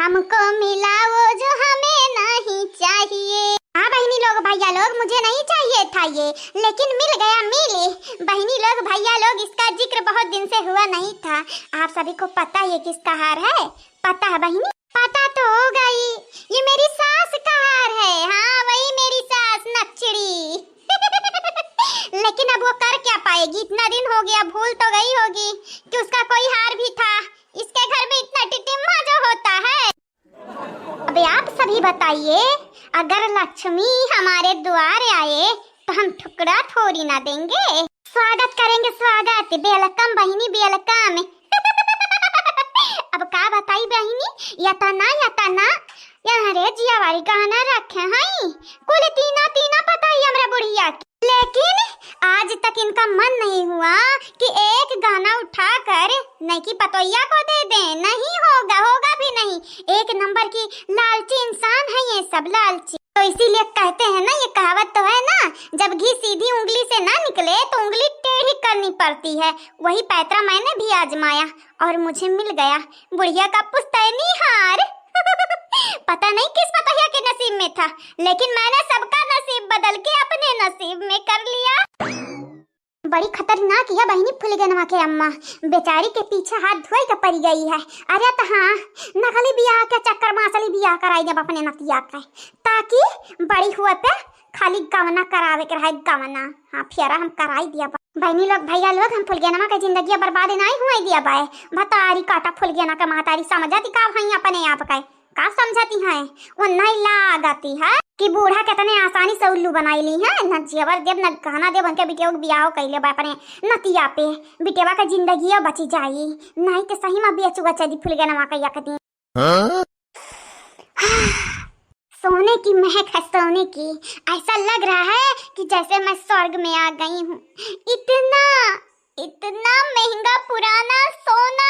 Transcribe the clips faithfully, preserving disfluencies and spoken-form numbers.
हमको मिला वो जो हमें नहीं चाहिए। हाँ बहिनी लोग, भैया लोग, मुझे नहीं चाहिए था ये, लेकिन मिल गया, मिले। बहिनी लोग, भैया लोग, इसका जिक्र बहुत दिन से हुआ नहीं था। आप सभी को पता है ये किसका हार है? पता है बहिनी? पता तो हो गई, ये मेरी सास का हार है। हाँ, वही मेरी सास नकचड़ी। लेकिन अब वो कर क्या पाएगी, इतना दिन हो गया, भूल तो गई होगी कि उसका कोई हार भी था। इसके घर में इतना टिटिम्मा जो होता है। अबे आप सभी बताइए, अगर लक्ष्मी हमारे द्वार आए तो हम ठुकरा थोड़ी ना देंगे। स्वागत करेंगे, स्वागत, welcome बहिनी, welcome। अब का बताई बहिनी, यतना यतना, यहाँ रे जिया वाली गाना रखे हैं, कुल तीना तीना पता ही हमरा बुढ़िया के। लेकिन आज तक इनका मन नहीं हुआ कि एक गाना उठाकर नई की पतोहिया को दे दें। नहीं होगा, होगा भी नहीं। एक नंबर की लालची इंसान है ये सब, लालची। तो इसीलिए कहते हैं ना, ये कहावत तो है ना, जब घी सीधी उंगली से ना निकले तो उंगली टेढ़ी करनी पड़ती है। वही पैतरा मैंने भी आजमाया और मुझे मिल गया बुढ़िया का पुश्तैनी हार। पता नहीं किस पतोहिया के नसीब में था, लेकिन मैंने सबका नसीब बदल के अपने नसीब में कर लिया। बड़ी खतरनाक है बहिनी फुलगनवा के अम्मा, बेचारी के पीछे हाथ धोए के पड़ गई है। अरे तो हाँ, नकली बियाह के चक्कर में असली बियाह कराई देब अपने नतिया के, ताकि बड़ी हुए पे खाली गवना करावे के रहे, गवना। हाँ, फेरा हम कराई दिया। बहिनी लोग, भैया लोग, हम फुलगेनवा के जिंदगी बर्बाद नहीं हुए दिया बाय। भतारी काटा फुलगेना के महतारी समझती का भई अपने आप के, का समझती हैं? वो नहीं लागती है कि बूढ़ा कितने आसानी से उल्लू बनाई ली है। न जेवर देब, न गहना देब, उनके बिटिया के बियाह कैले बा अपने नतिया पे। बिटिया के जिंदगी बची जाई, नहीं तो सही में बेच बचा दी फुलगेनवा के एक दिन। हाँ? सोने की महक है, सोने की। ऐसा लग रहा है कि जैसे मैं स्वर्ग में आ गई हूँ। इतना, इतना महंगा पुराना सोना।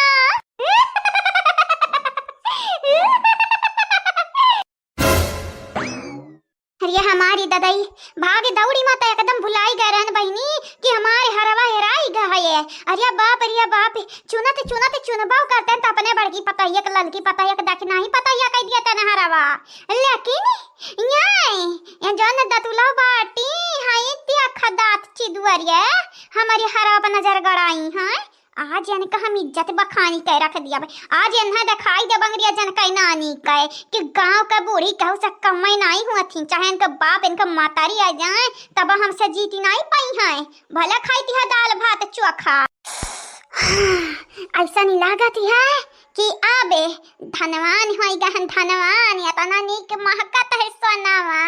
अरे हमारी ददई, भाग दौड़ी मा त एकदम भुलाई गए रहन बहिनी कि हमारे हरवा हेराई गए है। अरे बाप, अरे बाप, चुनत चुनत चुनबो करते हैं तो अपने बड़की पतोहिया के, ललकी पतोहिया के दखिनही पतोहिया कह दिया तने हरवा। लेकिन ये, ये जौन दतुला बाटी है, त्या खदात चिदुअरिया, हमारी हरवा पर नजर गड़ाई है। आज इनका हम इज्जत बखानी के रख दिया बे। आज इन्हें दिखाई दे बंगरिया जन के नानी के कि गांव के बूढ़ी कहू से कम नहीं हुआ थी, चाहे इनके बाप इनके मातारी आ जाए तब हमसे जीती नहीं पाई हैं। भले खाई थी है दाल भात चोखा। ऐसा नहीं लागत है कि आबे धनवान होई गहन धनवान, इतना नीक महकत है सोनावा।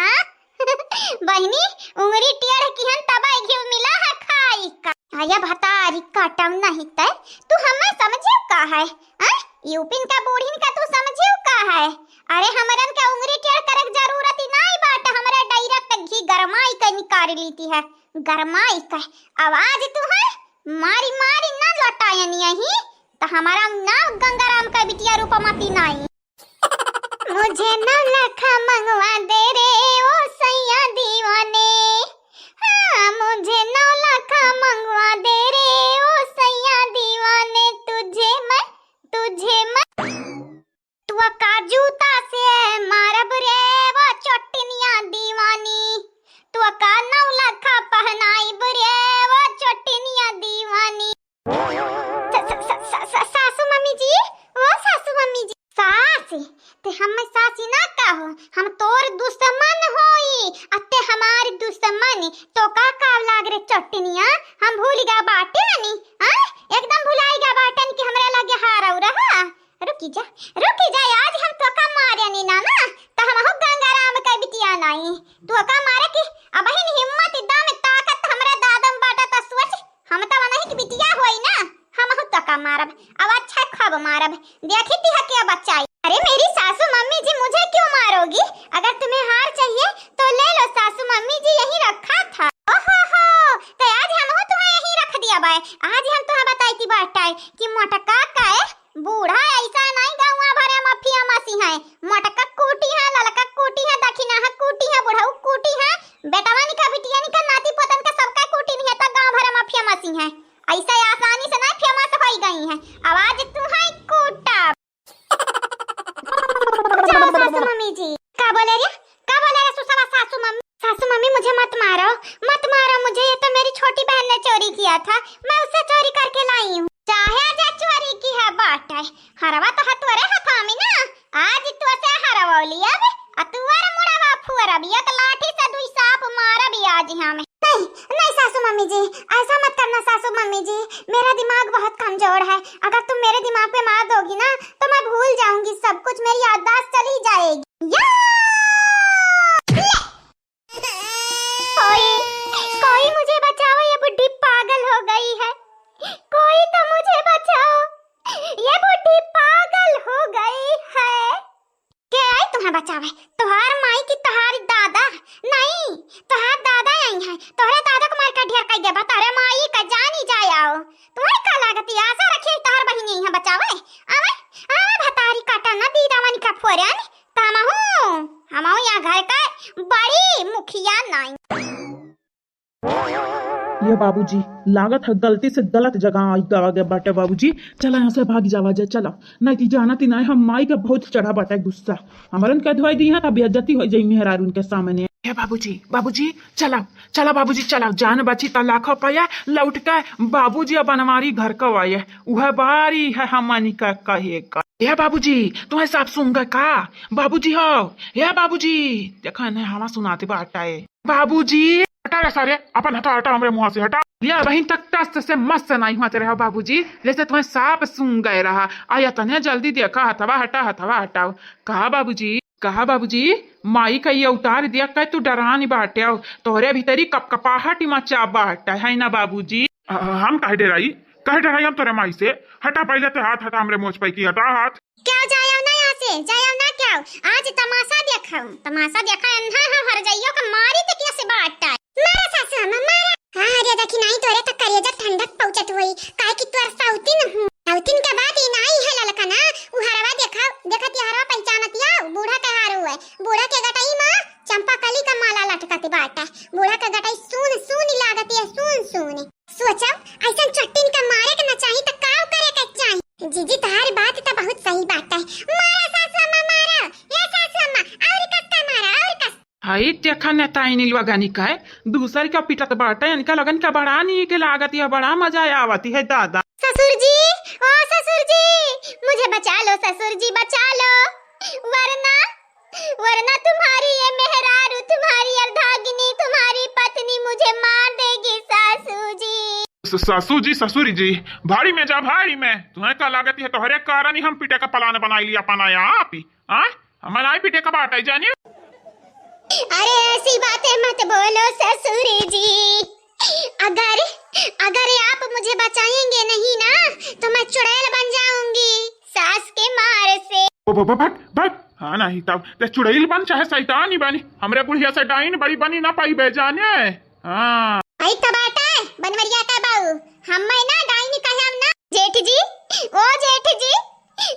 बहिनी, उंगरी टेढ़ किहन तब घी मिला है खाई का। आया भतारी काटम नहीं तै, तू हमें समझे का है? हैं? यूपिन का बूढ़िन का तू समझे का है? अरे हमरन के उंगरी टेढ़ करे के जरूरत ही नहीं बाटे, हमरा direct घी गरमाई के निकाल लीती है, गरमाई के। आवाज तू है, मारी मारी ना लौटायन यही, तो हमारा नाम गंगाराम का बिटिया रूपमती नहीं। मुझे नौ लाख मंगवा दे रे ओ सैया दीवाने, हाँ, मुझे नौ लाख मंगवा दे रे ओ सैया दीवाने, तुझे मैं, तुझे मैं, तू का जूता से मारब रे वो चोटिनिया दीवानी, तू का नौ लाख पहनाइब रे वो चोटिनिया दीवानी। स-, स-, स-, स-, स-, सासू मम्मी जी, ओ सासू मम्मी जी। सास, ते हमें सासी ना कहो, हम तोर दुश्मन होई, अते हमारी दुश्मन, तो का काव लाग रे चोटिनिया, हम भूल गया बाटे नी, हाँ? एकदम भुलाई गया बाटे नी कि हमरे लगे हारौ रहा। रुकी जा, रुकी जा, आज हम तोका मारे नी ना, ना, तो हम हो गंगाराम के बिटिया नाई, तोका मारे कि अबहिन हिम्मत, दम, ताकत हमरा दादम बाटा, त सोच, हम त वनही के बिटिया होई ना, हमहू तका मारब, अब अच्छा खूब मारब, देखी तिहा के बचाई। अरे मेरी सासू मम्मी जी, मुझे क्यों मारोगी? अगर तुम्हें हार चाहिए तो ले लो सासू मम्मी जी, यहीं रखा था। ओहो हो, तो आज हमहू तुम्हें यहीं रख दिया बाय। आज हम तुम्हें बताई थी बाटाई कि मोटका का है, बूढ़ा ऐसा नहीं गौवा भरे में फेमस है। मोटका कूटी है, ललका कूटी है, दखिना है कूटी है, बुढ़ऊ कूटी है, बेटवा निका, बिटिया निका, नाती पोतन का सबका कूटी नहीं है, तो गांव भर में फेमस ही है। ऐसा आसानी से नहीं फेमस हो गई है। आवाज तू है कूटा। जी, का बोले रे? का बोले रे सुसवा सासू मम्मी? सासू मम्मी, मुझे मत मारो, मत मारो मुझे, ये तो मेरी छोटी बहन ने चोरी किया था, मैं उससे चोरी करके लाई हूँ। चाहे जे चोरी की है बाटे, हरवा तो हतुअरे हथामी ना, आज तू से हरवौली अब, आ तुअर मुड़वा फुअरब, एक लाठी से दुई साप मारब आज हम। नहीं, नहीं सासू मम्मी जी, ऐसा मत करना सासू मम्मी जी, मेरा दिमाग बहुत कमजोर है, अगर तुम मेरे दिमाग पे मार दोगी ना तो मैं भूल जाऊंगी सब कुछ, मेरी याददाश्त चली जाएगी। या! कोई, कोई मुझे बचाओ, ये बुढ़ी पागल हो गई है, कोई तो मुझे बचाओ, ये बुढ़ी पागल हो गई है। के आई तुम्हें बचावे? तोहार माई की तोहार दादा? नहीं, तोहार दादा आई हैं। तोहरे दादा को मार के ढेर कर देबा, तोहरे माई का जान ही जाए आओ। तुम्हारी का लागत है? आशा रखिए तोहार बहिनी आई हैं बचावे। आवे, आवे भतारी काटा ना दीदावन का फोरन। तमहू, हमहू यहाँ घर का बड़ी मुखिया नाई। ये बाबूजी, लागत है गलती से गलत जगह आई ग-, आ गए बाटे बाबूजी। चला यहाँ से भाग जावा जाए, चला। नहीं ती जाना ती नहीं, हम माई का बहुत चढ़ा बाटे गुस्सा। हमरन के धोई दी है, तब बेइज्जती हो जाई मेहरारून के सामने। हे बाबूजी, बाबूजी, चला, चला बाबूजी, चला। जान बची त लाखों पाया, लौट के बाबूजी अब बनवारी घर का आए। उहे बारी है हमनी का कहे का। हे बाबूजी, तुम्हें सब सुन गए का? बाबूजी हो, हे बाबूजी, देखा नहीं हवा सुनाते बाटा है। बाबूजी, हटा रे सारे, अपन हटा, हटा हमरे मुँह से, हटा। या बहिन तक टस से मस्त नहीं हुआ तेरे हो बाबूजी, जैसे तुम्हें सांप सूंघ गए रहा। आ या तने जल्दी देखा, हथवा हटा, हथवा हटाओ। कहा बाबूजी, कहा बाबूजी, माई का ये उतार दिया कह तू डरानी बाटे हो, तोहरे भीतरी कपकपाहट मचा बाटे, है ना बाबूजी? अ, हम काहे डराई, काहे डराई हम तोरे माई से? हटा पहले ते हाथ, हटा हमरे मोछ पे की, हटा हाथ। क्या जायव ना यहाँ से, जायव ना क्या? आज तमाशा देखा, तमाशा देखा, अन्हा हम हर जाइयो का मारी ते कैसे बाटा। मारा सासू अम्मा, मारा। हाँ, अरे देखी नहीं तोरे तो करेजा ठंडक पहुँचत हुई, काहे कि तोर सौतीन हूँ। सौतीन के बात ही नहीं है ललका ना, उ हरवा देखा, देखत ये हरवा पहचानत या, बूढ़ा के हारू है। बूढ़ा के गटई मा चंपा कली का माला लटकत बाटा। बूढ़ा के गटई सून सून लागत है, सून सून। सोचो, ऐसन चट्टिन का मारे के ना चाही त का करे के चाही? जीजी, तोहार बात त बहुत सही बाटे। मारा सासू अम्मा, मारा। ए सासू अम्मा, और कस का मारा, और कस। हई देखा नेताइन लोगनी का, दूसर का पिटत बाटे, इनका लगन का बड़ा नीक लागत है, बड़ा मजा आवत है दादा। ससुर जी, ओ ससुर जी, मुझे बचा लो ससुर जी, बचा लो, वरना वरना तुम्हारी ये मेहरारू, तुम्हारी अर्धांगिनी, तुम्हारी पत्नी मुझे मार देगी सासू जी। स-, सासू जी, ससुर जी, भारी में जा, भारी में। तुम्हें का लागत है, तोहरे कारण ही हम पिटे का plan बनाई लिया अपना आप ही। हाँ? हमारा ही पिटे का बात है, जानिए। अरे ऐसी बातें मत बोलो ससुर जी। अगर, अगर आप मुझे बचाएंगे नहीं ना, तो मैं चुड़ैल बन जाऊंगी सास के मार से। ओ, ब-, ब-, बट, बट, हाँ, नहीं तब, ते चुड़ैल बन चाहे शैतानी बनी, हमरे बुढ़िया से डाइन बड़ी बनी ना पाई बे जाने। हाँ। आई तबाटा, बनवरिया का बहू, हम मैं ना डाइन कहे हम ना। जेठ जी, ओ जेठ जी,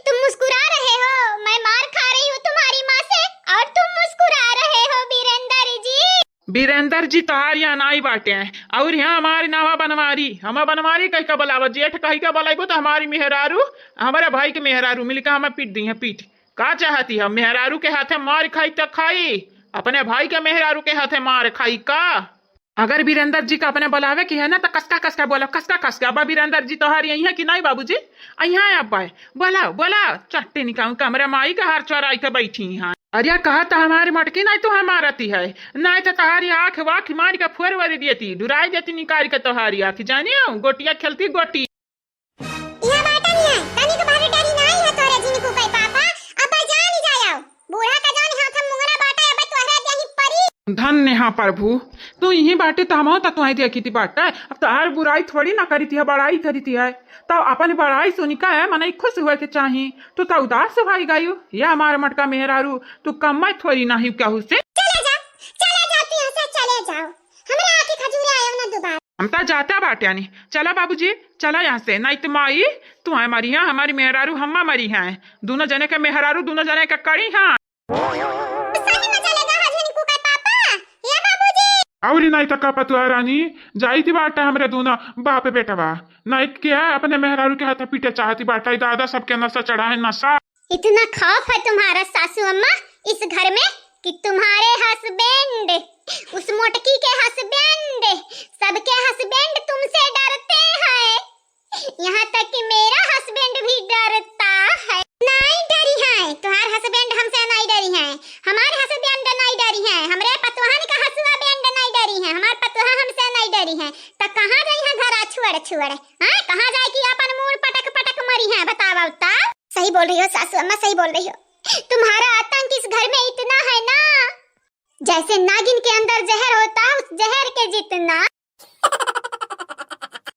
तुम मुस्कुरा रहे हो, मैं मार खा रही हूँ तुम्हारी माँ से और तुम मुस्कुरा रहे हो बीरेंद्र जी। बीरेंद्र जी तोहार यहाँ नाई बाटे हैं, और यहाँ हमारे नावा बनवारी, हमा बनवारी कह के बुलावा, जेठ कह के बुलाइबो तो हमारी मेहरारू, हमारे भाई के मेहरारू मिलके हमें पीट दी है, पीट। का चाहती है, मेहरारू के हाथे मार खाई तो खाई, अपने भाई के मेहरारू के हाथे मार खाई का? अगर बीरेंद्र जी का अपने बुलावे की है ना, तो कसका कसका बोला, कसका कसका। अब बीरेंद्र जी तोहार यही है कि नहीं बाबूजी? यहाँ है अब, बोला बोला, चट्टी निकाल कमरे में आई के हार चोराई के बैठी हैं। अरे कहा तो हमारी मटकी नहीं तो हमारा ती है, नहीं तो तोहारी आँख वाख मार के फोर वरी देती, डुराई देती निकाल के तोहारी आँख, जानियो गोटिया खेलती गोटी। यहाँ बाटा नहीं है, तनिक बारे डरी नहीं है तोरे जिनको कई पापा, अब जान ही जाओ। बूढ़ा का जान हाथ हम मुंगरा बाटा, अब तोहरा देही परी। धन्य हा प्रभु, तू यही बाटे तो हम तो तुहे देखी थी बाटा। अब तोहार बुराई थोड़ी ना करी थी, बड़ाई करी थी है। तो अपन बड़ाई सुनी का है, मनई खुश हुए के चाही। तू तो उदास से भाई गायू, ये हमारे मटका मेहरारू, तू कम थोड़ी ना ही कहू से। चले जा, चले जा, तू यहाँ से चले जाओ। हमरा आँखी खजूरे आयो ना दोबारा। हम तो जाता बाटे नहीं। चला बाबूजी, चला यहाँ से, नहीं तो माई तू है मरी है, हमारी मेहरारू हम्मा मरी है, दोनों जने के मेहरारू दोनों जने के करी है। सही में चलेगा हजनी कुकर पापा, ये बाबूजी। और नहीं तो का पतुआ रानी, जाई थी बाटा हमरे दोनों बाप बेटवा, नहीं क्या अपने मेहरारू के हाथ पीटे चाहती बाटा, दादा सबके नशा चढ़ा है, नशा। इतना खौफ है तुम्हारा सासू अम्मा, इस घर में कि तुम्हारे हस्बैंड, उस मोटकी के हस्बैंड, सबके हस्बैंड तुमसे डरते हैं। यहाँ तक कि मेरा हस्बैंड भी डरता है। नाई डरी है, तुहार हस्बैंड हमसे नाई डरी है, हमार हस्बैंड नाई डरी है, हमरे पतोहन का हस्बैंड नाई डरी है, हमार पतोहा हमसे नाई डरी है। त कहाँ जाई है घरा छुअड़ छुअड़, हाँ? कहाँ जाए कि अपन मूड़ पटक पटक मरी है, बतावा त। सही बोल रही हो सासू अम्मा, सही बोल रही हो। तुम्हारा आतंक इस घर में इतना है ना, जैसे नागिन के अंदर जहर होता है, उस जहर के जितना।